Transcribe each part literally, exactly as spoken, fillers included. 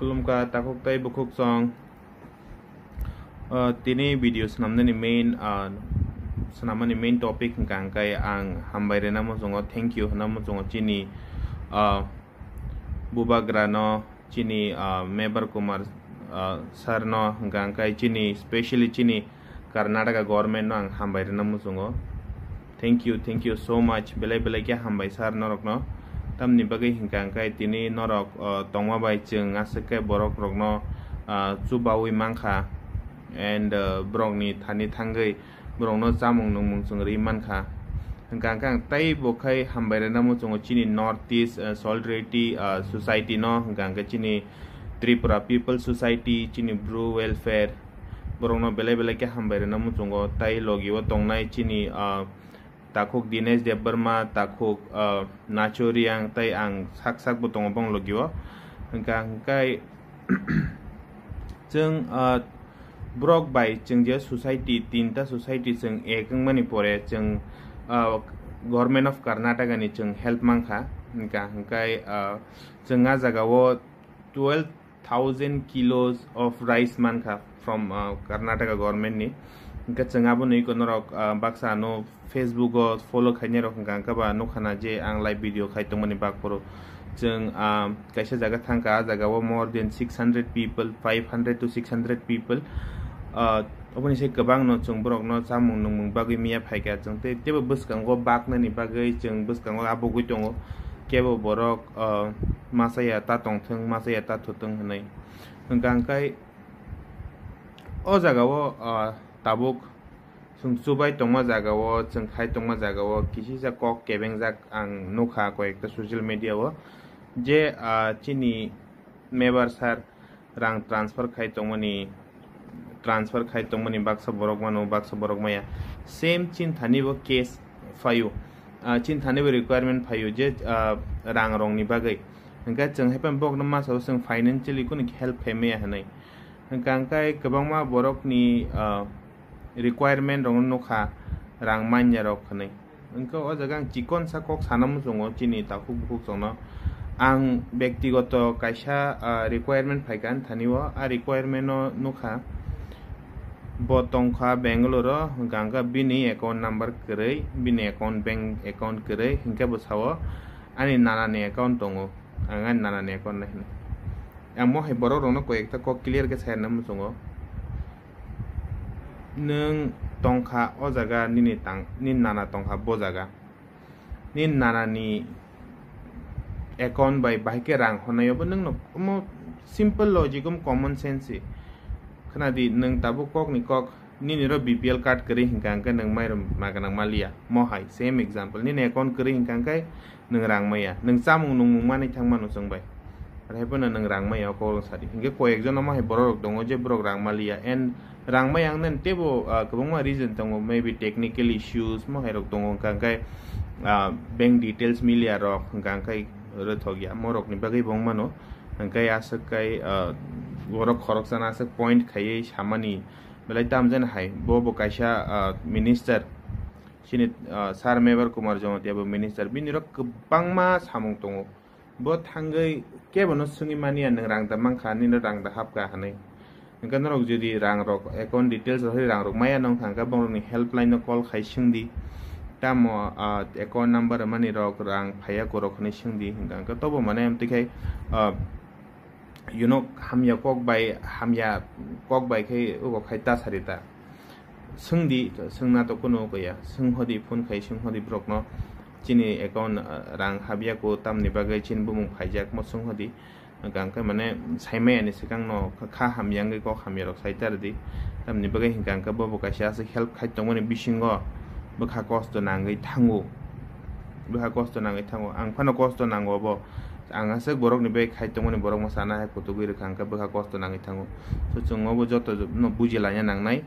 Khulumkha takhuk tei bukhuk chwng. Ah, tini video swnamnani main, ah, swnamani main topic hwnkha hwnkhe ang hambai rwna muchungo, thank you hwnna muchungo chini, ah, bubagrano, chini, ah, Mebar Kumar, ah, sir no hwnkha hwnkhe chini, specially chini Karnataka government no ang hambai rwna muchungo. Thank you, thank you so much. Belai belai khe hambai sir norokno. Tamni bagwi hwnkha hwnkhe tini norok, uh, tongma bai chwng aswk khe borok rokno, uh, chubaui mankha and, uh, borokni thani thangwi borokno chamung nungmung chwng rwi mankha. Hwnkha hwnkhe ang tei bo khai hambai rwna muchungo chini North East, uh, Solidarity, uh, Society no, hwnkha hwnkhe chini Tripura People Society, chini Bru Welfare, borokno belai belai khe hambai rwna muchungo. Tai logi o tongnai chini, ah, takhuk Dinesh Debbarma, takhuk, ah, Nacho Reang, tai ang sak sak bo tongo bong logi o. Hwnkha hwnkhe chwng, ah, borok bai chwng je society, tinta society chwng ek wngmani pore chwng, ah, Government of Karnataka ni chwng help mankha. Hwnkha hwnkhe, ah, chwng a jaga o twelve thousand kilos of rice mankha from, uh, Karnataka government ni. Hwnkhe chwng abono iko norok, uh, baksa ano Facebook o follow khainai rok hwnkha hwnkhe ba nukha na je ang live video khai tongmani bakphuru. Chwng, uh, kaisa jaga thangkha, a jaga o more than six hundred people, five hundred to six hundred people, uh, oboni se kwbangno chwng borokno chamung nungmung bagwi miya phaikha. Chwng tei teibo bwskango baknani bagwi chwng bwskango abugwi tongo. Kebo borok, uh, masa ya ta tongthwng, masa ya ta thwthwng hwnwi. Hwnkha hwnkhe o jaga o, ah, tabuk chwng chubai tongma jaga o, chwng khai tongma jaga o kisisa kok kebengjak ang nukha koyekta social media o je, ah, chini Mebar sir rang transfer khai tongmani, transfer khai tongmani baksa borok mano, baksa borok maya. Same chini thani bo case phaio, ah, chini thani bo requirement phaio je, ah, rang rokni bagwi. Hwnkhe chwng haiphano bokno masa o chwng financially kunu help khai maya hwnwi. Hwnkha hwnkhe kwbangma borokni, ah, requirement rokno nukha rang manya rok hwnwi. Hwnkhe o jaga ang chikon sa kok sana muchungo chini takhuk bukhuk chwngno. Ang bektigoto kaisa, ah, requirement phaikha ani thani o, a requirement no nukha. Bo tongkha Bangalore o, hwnkha hwnkhe bini account number kwrwi, bini account, bank account kwrwi, hwnkhe bo sao ani nana ni account tongo, ang ani nana ni account nai hwnwi. Ang mo hai borok rokno koi ekta kok clear khe sai rwna muchungo. Nwng tongkha o jaga, nini tang, nini nana tongkha bo jaga. Nini nana ni account bai bahai khe rang hwnwi, obo nwngno omo simple logic, omo common sense se. Khna di, nwng tabuk kok ni kok, nini ro B P L card kwrwi hwnkha hwnkhe nwng mairum ma gwnang maliya. Mo hai, same example. Nini account kwrwi hwnkha hwnkhe nwng rang maya. Nwng chamung nungmung manwi thang mano chwng bai. Arhai phano nwng rang maya o kok sadi. Hinkhe koi ekjon omo hai borok rok tongo je borok rang maliya. And rang maya ang nani teibo, ah, kwbangma reason tongo. Maybe technical issues mo hai rok tongo. Hwnkha hwnkhe, ah, bank details miliya rok. Hwnkha hwnkhe rwthok ya. Mo rokni bagwi bo wng mano. Hwnkhe aswk kai, ah, borok khoroksa no aswk point khaiwi samani. Belai tamjani hai. Bo bo kaisa, ah, minister. Chini, ah, Sir Mebar Kumar Jamatia bo minister. Bini rok kwbangma samung tongo. Bo thangwi kebono swngwi manya, "Nwng rang da mankha, nini rang da hapkha," hwnwi. Hwnkhe norok jodi rang rok account details rok hai rang rok maya nw wngkha, hwnkhe borokni helpline no call khai swngdi. Tamo, ah, account number mani rok rang phaiya korok hwnwi swngdi. Hwnkhe tobo mane amtwi khai, ah, you know, hamya kok bai, hamya kok bai khai obo khai ta sari ta. Swngdi, swngna to kunu kaya. Swng hodi, phone khai swng hodi borokno. Chini account, ah, rang habya ko, tamni bagwi chini bumung phaijak mo swng hodi. Hwnkha hwnkhe mane saimaya ni swkang no kha hamya wngwi kok hamya rok sai ta rwdi. Tamni bagwi hwnkha hwnkhe bo bo kaisa aswk help khai tongmani bisingo bwkha kosto nangwi thango. Bwkha kosto nangwi thango. Ang phano kosto nango bo. Ang aswk borokni bagwi khai tongmani borok mwsana hai kutugwi rwkha hwnkhe bwkha kosto nangwi thango. So chwng obo joto no bujilaina nangnai.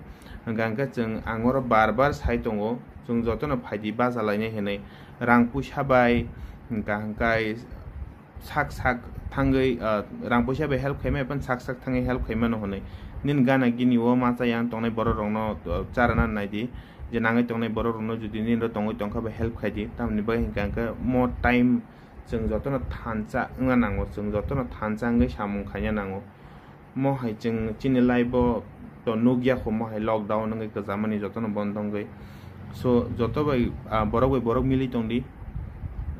Hwnkha hwnkhe chwng ang oro bar bar sai tongo, chwng jotono phaidi bacha lainai hinwi. Rang puisa bai, hwnkha hwnkhe sak sak thangwi, ah, rang puisa bai help khaimai phano sak sak thangwi help khaimano hinwi. Nini gana gini o ma chaya wng tongnai borok rokno, ah, charana naidi, je nangwi tongnai borok rokno jodi nini ro tongwi tongkha bai help khaidi, tamoni bagwi hwnkha hwnkhe mo time Chwng jotono thansa wngna nango, chwng jotono thansa wngwi samung khaina nango. Mo hai chwng chini life o to nukya kho, mo hai lockdown wngwi kwchamani jotono bondo wngwi. So joto bai, ah, borok bai borok mili tongdi,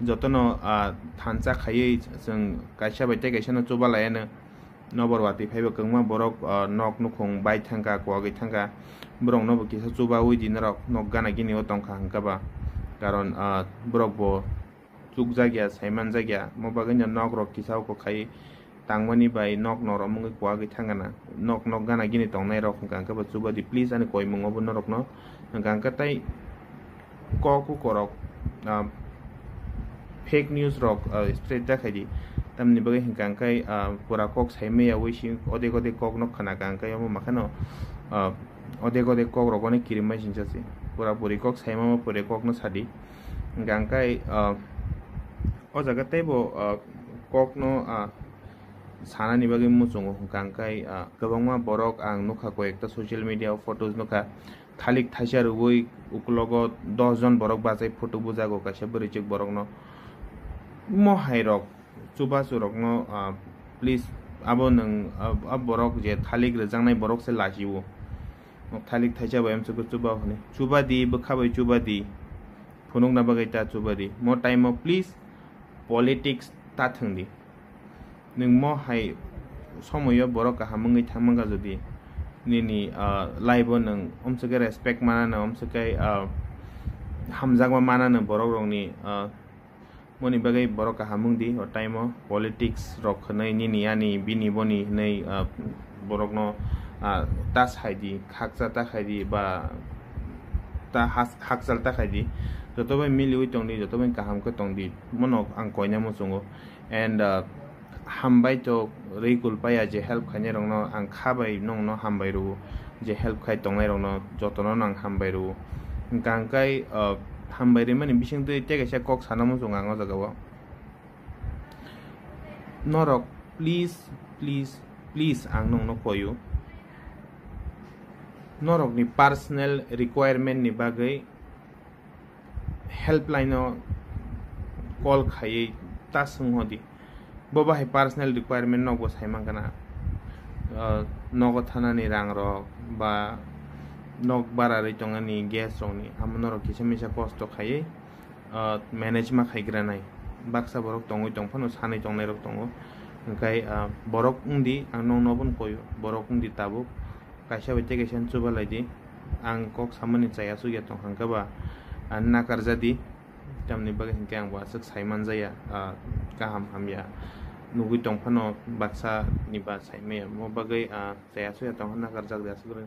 jotono, ah, thansa khaiwi chwng kaisa bai tei kaisa no chuba laiano. Nobor watwi phaiba kwbangma borok, ah, nok nukhung bai thangkha, kwagwi thangkha, borok nobo kisa chubawi di norok nok gana gini o tongkha hwnkha ba, karon, ah, borok bo chukjakya, saimanjakya, mo bagwino nok rok kisa o kwkhai tangmani bai nok norok mungwi kwagwi thangana, nok nok gana gini tongnai rok hwnkha hwnkhe bo chuba di, please ani koimung obo norokno hwnkha hwnkhe tei kok ukorok, ah, fake news rok, ah, spread ta khaidi, tamni bagwi hwnkha hwnkhe, ah, pura kok saimaya wi si odek odek kok no khna kha hwnkhe omo makhano, ah, odek odek kok rok ono kirimai singsa se pura puri kok saimama pura kok no sadi. Hwnkha hwnkhe, ah, o jaga teibo, ah, kokno, ah, sanani bagwi muchungo hwnkha hwnkhe, ah, kwbangma borok ang nukha, koyekta social media o photos nukha, thalik thaisa rwui ukulogo dos jon borok bachai photo bujago kaisa bwrwichwk borokno. Mo hai rok chubachu rokno, ah, please, abo nwng, ah, ah, borok je thalik rwjaknai borok se lachiwo. Thalik thaisa bai amswk chuba hwnwi. Chuba di, bwkha bai chuba di. Phunukna bagwi ta chuba di. Mo time o please politics ta thwng di. Nwng mo hai somoyo borok kaham wngwi thangmangkha jodi nini, ah, life o nwng omswkhe respect manano, omswkhe, ah, hamjakma manano borok rokni, ah, Moni bagwi borok kaham wng di, o time o politics rok hwnwi nini ani bini boni hwnwi, ah, borokno, ah, ta sai di, khaksa ta khai di, ba ta has-, hakchal ta khai di, joto bai miliwi tong di, joto bai kaham khe tong di, mono ang koina muchungo. And, ah, hambai to rwi kul paya je help khainai rokno ang kha bai nongno hambai rwo, je help khai tongnai rokno jotono no ang hambai rwo. Hwnkha hwnkhe, ah, hambai rwmani bisingtwi tei kaisa kok sana muchungo ang o jaga o. Norok please, please, please ang nongno koyo. Norokni personal requirement ni bagwi helpline o call khaiwi ta swng hodi. Bo bahai personal requirement nokbo sai mankha na. Ah, nogo thanani rang rok ba nok bara rwi tongani gas rokni amo norok kisa misa kosto khaiwi, ah, manage ma khai granai. Baksa borok tongwi tong phano sanwi tongnai rok tongo. Hwnkhe, ah, borok wng di, ang nokno abono koyo, borok wng di tabuk. Kaisa bai tei kaisa chuba lai di. Ang kok samani chaya sugya tong hwnkhe ba, ah, nakar ja di. Tamni bagwi hwnkhe ang bo aswk sai man jaya, ah, kaham hamya nugwi tong phano baksa ni ba sai maya. Mo bagwi, ah, chaya sugya tong hwnkhe nakar jak di aswk.